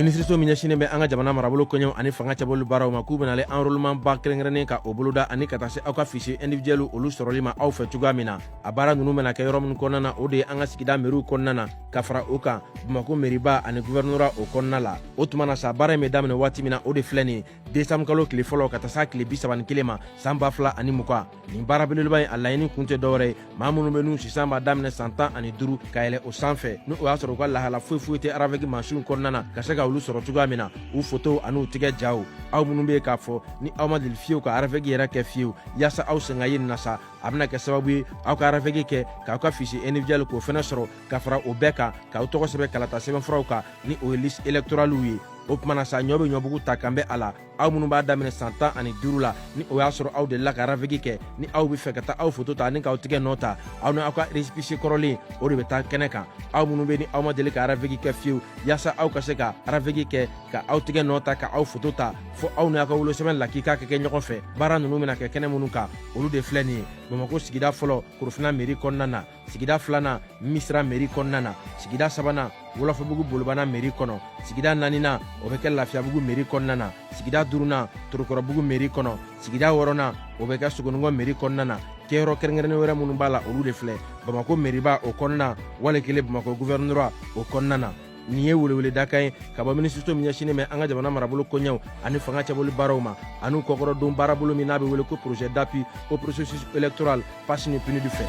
Minisiriso min ɲɛsinnen bɛ an ka jamana marabolo koɲɛw ani fanga cɛbɔli baaraw ma, k'u bɛna ale enrôlement ba kɛrɛnkɛrɛnnen ka o boloda ani ka taa se aw ka fichier individuel olu sɔrɔli ma aw fɛ cogoya min na. A baara ninnu bɛna kɛ yɔrɔ minnu kɔnɔna na, o de ye an ka sigida meriw kɔnɔna na, ka fara o kan Bamakɔ meriba ani gouvernorat o kɔnɔna la. O tuma na sa, baara in bɛ daminɛ waati min na, o de filɛ nin ye, décembre kalo tile fɔlɔ ka taa s'a tile 31 ma san 2020. Nin baara belebeleba in, a laɲini kun tɛ dɔwɛrɛ ye, maa minnu bɛ n'u sisan b'a daminɛ san 15 ka yɛlɛ o sanfɛ, ni o y'a sɔrɔ u ka lahala foyi foyi tɛ RAVEC mansinw kɔnɔna na, ka se ka olu sɔrɔ cogoya min na, u fotow an'u tigɛ jaw. Aw minnu bɛ yen k'a fɔ ni aw ma deli fiyewu ka RAVEC yɛrɛ kɛ fiyewu, yaasa aw sen ka ye nin na sa, a bɛna kɛ sababu ye aw ka RAVEC kɛ k'aw ka fichier individuel k'o fɛnɛ sɔrɔ, ka fara o bɛɛ kan k'aw tɔgɔ sɛbɛn kalata sɛbɛnfuraw kan, ni o ye liste électorale ye. O tuma na sa, ɲɔ bɛ ɲɔbugu ta kan bɛ a la. Aw minnu b'a daminɛ san 15 la, ni o y'a sɔrɔ aw delila ka RAVEC kɛ, ni aw bɛ fɛ ka taa aw foto ta ani k'aw tigɛ nɔ ta, aw ni aw ka récépissé kɔrɔlen o de bɛ taa kɛnɛ kan. Aw minnu bɛ ni aw ma deli ka RAVEC kɛ fiyewu, yaasa aw ka se ka RAVEC kɛ ka aw tigɛ nɔ ta ka aw foto ta, fo aw ni aw ka wolosɛbɛn lakika ka kɛ ɲɔgɔn fɛ. Baara ninnu bɛna kɛ kɛnɛ minnu kan, olu de filɛ nin ye: Bamakɔ sigida fɔlɔ, Korofina mairie kɔnɔna na; sigida filanan, Misira mairie kɔnɔna na; sigida sabanan, Wolofobugu Bolibana mairie kɔnɔ; sigida naaninan, o bɛ kɛ Lafiyabugu mairie kɔnɔna na; sigida duurunan, Torokɔrɔbugu mairie kɔnɔ; sigida wɔɔrɔnan, o bɛ kɛ Sogonikɔ mairie kɔnɔna na. Kɛyɔrɔ kɛrɛnkɛrɛnnen wɛrɛ minnu b'a la, olu de filɛ: Bamakɔ mairieba o kɔnɔna, wali kelen Bamakɔ gouvernorat o kɔnɔna na. Nin ye weleweledakan ye ka bɔ minisiriso min ɲɛsinnen bɛ an ka jamana marabolo koɲɛw ani fanga cɛbɔli baaraw ma, an'u kɔkɔrɔdon baarabolo min n'a bɛ wele ko projet d'appui au processus électoral PAS ni PNUD fɛ.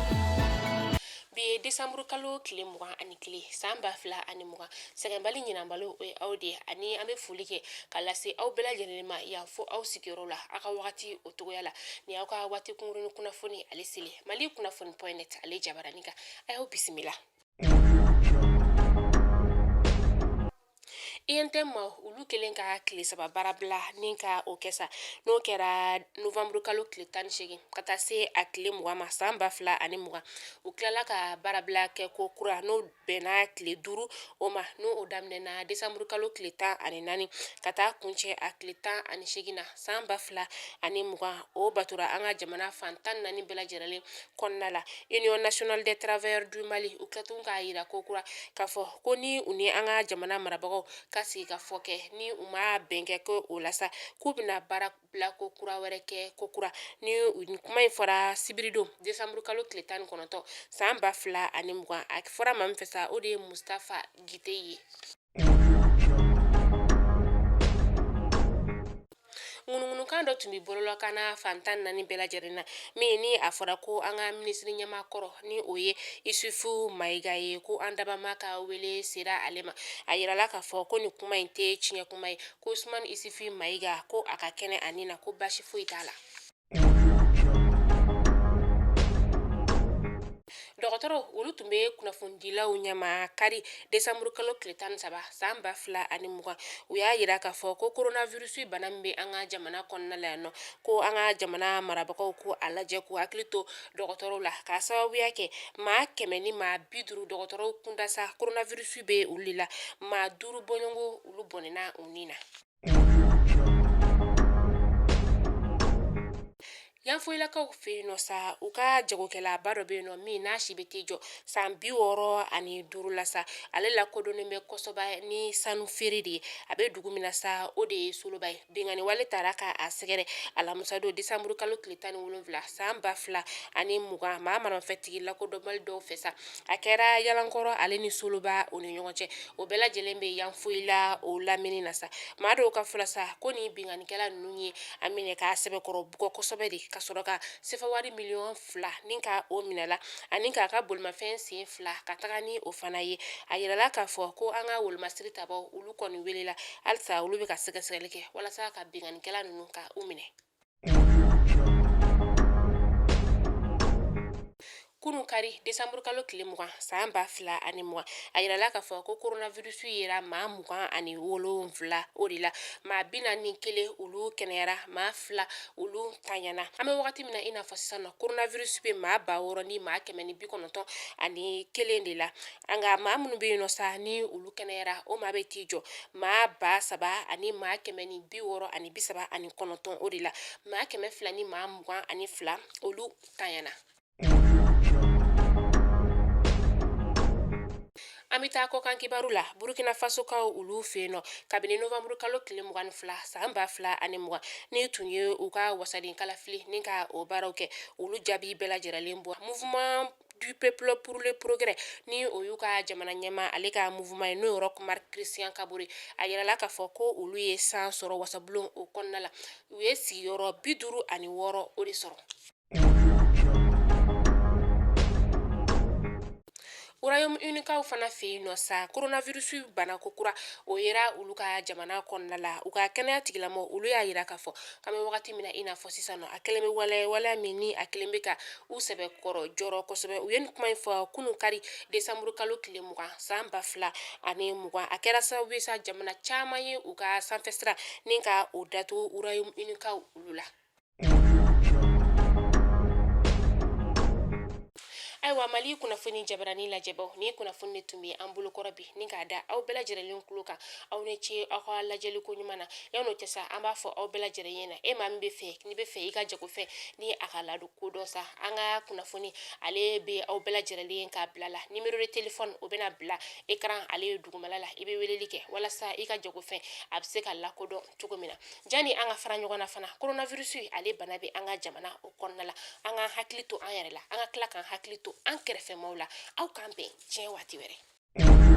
Bi ye desanburu kalo tile 21, san 2020. Sɛgɛnbali ɲinanbali, o ye aw de ye, ani an bɛ foli kɛ ka lase aw bɛɛ lajɛlen ma yan fo aw sigiyɔrɔ la, aw ka wagati o togoya la. Ni aw ka waati kunkuruni kunnafoni ale seli Mali kunnafoni point net ale jabarani kan, a y'aw bisimila. UNTM ma, olu kelen ka tile 3 baarabila ni ka o kɛ sa, n'o kɛra novanburu kalo tile 18 ka taa se a tile 20 ma san 2020. U tilala ka baarabila kɛ ko kura, n'o bɛnna tile 5 o ma, n'o o daminɛna desanburu kalo tile 14 ka taa kuncɛ a tile 18 na san 2020. O batora an ka jamana fan 14 bɛɛ lajɛlen kɔnɔna la. Union nationale des travailleurs du Mali, u tila tun k'a yira ko kura k'a fɔ ko ni u ni an ka jamana marabagaw ka sigi ka fɔ kɛ, ni u ma bɛn kɛ ko o la sa, k'u bɛna baara bila ko kura wɛrɛ kɛ ko kura. Ni kuma in fɔra sibiridon desanburu kalo tile 19 san 2020. A fɔra maa min fɛ sa, o de ye Mustafa Gite ye. Ŋunuŋunukan dɔ tun bɛ bɔlɔlɔkanna fan 14 bɛɛ lajɛlen na, min ni a fɔra ko an ka minisiri ɲɛmaa kɔrɔ, ni o ye Isufu Mayiga ye, ko an dabama ka wele sera ale ma. A yirala k'a fɔ ko nin kuma in tɛ tiɲɛ kuma ye, ko Usumani Isufu Mayiga, ko a ka kɛnɛ a ni na, ko baasi foyi t'a la. Dɔgɔtɔrɔw, olu tun bɛ kunnafonidilaw ɲɛma kari desanburu kalo tile 13 san 2020. U y'a yira k'a fɔ ko coronavirus bana min bɛ an ka jamana kɔnɔna la yan nɔ, ko an ka jamana marabagaw ko a lajɛ k'u hakili to dɔgɔtɔrɔw la, k'a sababuya kɛ maa kɛmɛ ni maa bi duuru dɔgɔtɔrɔw kunda sa, coronavirus bɛ olu de la, maa 5 bɔɲɔgɔnko olu bɔnɛna u ni na. Yanfoyilakaw fɛ yen nɔ sa, u ka jagokɛlaba dɔ bɛ yen nɔ min n'a si bɛ t'i jɔ san 65 la sa. Ale lakodɔnnen bɛ kosɛbɛ ni sanu feere de ye. A bɛ dugu min na sa, o de ye Soloba ye. Binkanni wale taara ka a sɛgɛrɛ alamisadon desanburu kalo tile 17 san 2020, maa maramafɛntigi lakodɔnbali dɔw fɛ sa. A kɛra Yalankɔrɔ ale ni Soloba o ni ɲɔgɔn cɛ, o bɛɛ lajɛlen bɛ Yanfoyila o lamini na sa. Maa dɔw ka fɔ la sa, ko ni binkannikɛla ninnu ye a minɛ k'a sɛbɛkɔrɔ bugɔ kosɛbɛ de, ka sɔrɔ ka sefawari miliyɔn 2 ni ka o minɛ la, ani k'a ka bolimafɛn sen 2 ka taga ni o fana ye. A yirala k'a fɔ ko an ka wolomasiri tabaw, olu kɔni welela halisa, olu bɛ ka sɛgɛsɛgɛli kɛ walasa ka binkannikɛla ninnu ka u minɛ. Kunun kari desanburu kalo tile 20 san 2020, a yirala k'a fɔ ko coronavirus yera maa 27 o de la. Maa 41 olu kɛnɛyara, maa 2 olu tanyana. An bɛ wagati min na i n'a fɔ sisan nɔ, coronavirus bɛ maa ba wɔɔrɔ ni maa kɛmɛ ni bi kɔnɔntɔn ani kelen de la. Nka maa minnu bɛ yen nɔ sa, ni olu kɛnɛyara, o maa bɛ t'i jɔ maa ba saba ani maa kɛmɛ ni bi wɔɔrɔ ani bi saba ani kɔnɔntɔn o de la. Maa 200 ni maa 22 olu tanyana. An bɛ taa kɔkan kibaru la. Burukina Fasokaw olu fɛ yen nɔ, kabini novembre kalo tile 22 san 2020 ni tun ye u ka wasaden kalafili ni ka o baaraw kɛ, olu jaabi bɛɛ lajɛlen bɔ. Mouvement du peuple pour le progrès, ni o y'u ka jamana ɲɛmaa ale ka mouvement ye, n'o ye Roch Marc Christian Kabore, a yirala k'a fɔ ko olu ye san sɔrɔ wasabulon o kɔnɔna la. U ye sigiyɔrɔ 56 o de sɔrɔ. Royaume-Unikaw fana fɛ yen nɔ sa, coronavirus banako kura o yera olu ka jamana kɔnɔna la. U ka kɛnɛya tigilamɔgɔw olu y'a yira k'a fɔ k'an bɛ wagati min na i n'a fɔ sisan nɔ, a kɛlen bɛ waleya waleya min ni a kɛlen bɛ ka u sɛbɛkɔrɔ jɔrɔ kosɛbɛ. U ye nin kuma in fɔ kunun kari desanburu kalo tile 20 san 2020. A kɛra sababu ye sa, jamana caman ye u ka sanfɛ sira ni ka o datugu Royaume-Unikaw olu la. Ayiwa, Mali kunnafoni jabarani lajɛbaw, ni kunnafoni de tun bɛ an bolokɔrɔ bi ni k'a da aw bɛɛ lajɛlen tulo kan. Aw ni ce aw ka lajɛli ko ɲuman na. Yan'o cɛ sa, an b'a fɔ aw bɛɛ lajɛlen ɲɛna, e maa min bɛ fɛ, n'i bɛ fɛ i ka jagofɛn ni a ka ladon kodɔn sa, an ka kunnafoni ale bɛ aw bɛɛ lajɛlen ka bila la. Numéro de téléphone o bɛna bila écran ale ye dugumala la, i bɛ weleli kɛ walasa i ka jagofɛn a bɛ se ka lakodɔn cogo min na. Jani an ka fara ɲɔgɔn na fana, coronavirus ale bana bɛ an ka jamana o kɔnɔna la. An k'an hakili to an yɛrɛ la, an ka tila k'an hakili to an kɛrɛfɛmaw la. Aw k'an bɛn diɲɛ waati wɛrɛ.